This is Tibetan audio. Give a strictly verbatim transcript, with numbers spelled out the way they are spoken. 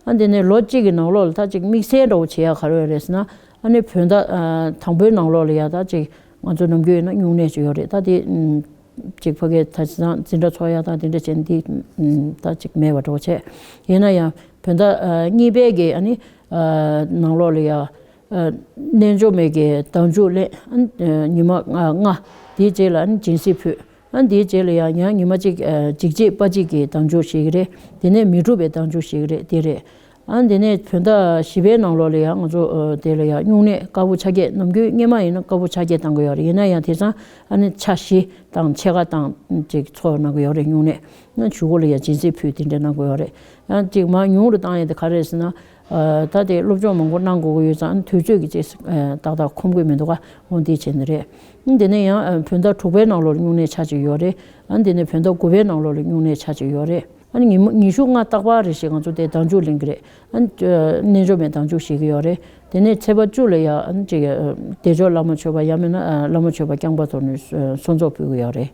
ཨ་འདི་ནས་ལོ་གཅིག་གི་ནང་ལོགས་ལ་ད་ཅིག་དམིགས་བསལ་འདྲ་བོ་བྱེད་ཡ་ག་རེ་ཡོད་རེད་ཟེར་ན། ཨ་ནི་བོད་ཟླ་ཨ་དང་པོའི་ནང་ལོགས་ལ་ཡ་ད་ཅིག་ང་ཚོ་ནམ་རྒྱུན་ཡིན་ན་སྨྱུང་གནས་ཅིག་ཡོད་རེད། ད་དེ་ཨམ་ཅིག་ཕ་གིར་ད་ཅིག་འཛིན་གྲྭ་ཚོགས་ཡ་དང་དེ་འདྲ་བྱས་ནས་དེ་ཨམ་ད་ཅིག་མེད་པ་འདྲ་བོ་བྱས། ཡིན་ན་ཡང་བོད་ཟླ་ཨ་གཉིས་པའི་གི་ཨ་ནི་ཨ་ནང་ལོགས་ལ་ཡ་ཨ་རྣལ་འབྱོར་མའི་གི་བདག་འཇུག་ལེན། ཨ་ཨ་ཉི་མ་ལྔ་ལྔ། དེའི་རྗེས་ལ་ཨ་ནི་སྦྱིན་སྲེག་ཕུལ། ཨ་འདིའི་རྗེས་ལ་ཡང་ཡང་ཉི་མ་གཅིག་ཨ་འཇིགས་བྱེད་དཔའ་བྱེད་ཀྱི་བདག་འཇུག་ཞིག་རེད། དེ་ནས་མི་འཁྲུགས་པའི་བདག་འཇུག་ཞིག་རེད། དེ་རེད། ཨ་འདི་ནས་བོད་ཟླ་བཞི་པའི་ནང་ལོགས་ལ་ཡང་ང་ཚོ་ཨ་དེ་ལ་ཡང་སྨྱུང་གནས་དཀར་པོ་ཆ་བརྒྱད། ནམ་རྒྱུན་སྔོན་མ་ཡིན་ན་དཀར་པོ་ཆ་བརྒྱད་བཏང་གི་ཡོད་རེད། ཡིན་ན་ཡང་དེང་སང་ཨ་ནི་ཆ་བཞི་དང་ཕྱེད་ཀ་དང་ཅིག་ཚོགས་གནང་གི་ཡོད་རེད། སྨྱུང་གནས་ཨ་གཞུག་གུ་ལ་ཡང་སྦྱིན་སྲེག་ཕུལ་དེ་འདྲ་གནང་གི་ཡོད་རེད། ཨ་ཅིག་མར་ཉུང་རུ་བཏང་ཡས་དེ་ག་རེ་རེད་ཟེར་ན། ཨ་ད་དེ་སློབ་སྦྱོང་མང་པོ་གནང་དགོས་ཀྱི་ཡོད་ཙང་ཨ་དུས་ཚོད་ཀྱི་ཅིག་ཨ་ཏག་ཏག་ཁོམ་གྱི་མི་འདུག་ག་འོ་འདི་བྱས་ནི་རེད། ཨ་འདི་ནས་ཡང་ཨ་བོད་ཟླ་དྲུག་པའི་ནང་ལོགས་ལ་སྨྱུང་གནས་ཆ་གཅིག་ཡོད་རེད། ཨ་འདི་ནས་བོད་ཟླ་དགུ་པའི་ནང་ལོགས་ལ་སྨྱུང་གནས་ཆ་གཅིག་ཡོད་རེད། ཨ་ནི་ཉི་མ་ཉི་ཤུ་ལྔ་རྟག་པར་རེ་བཞིན་ང་ཚོ་དེ་བདག་འཇུག་ལེན་གྱི་རེད། ཨ་ནི་ཨ་རྣལ་འབྱོར་མའི་བདག་འཇུག་བཞེས་ཀྱི་ཡོད་རེད། དེ་ནས་ཚེས་པ་བཅུ་ལ་ཡང་ཨ་ནི་ཅིག་ཨ་བདེ་མཆོག་བླ་མ་མཆོད་པ་ཡང་མིན་ན་ཨ་བླ་མ་མཆོད་པ་རྐྱང་པ་ཐོག་ནས་ཨ་གསོལ་ཚོགས་ཕུལ་གྱི་ཡོད་རེད།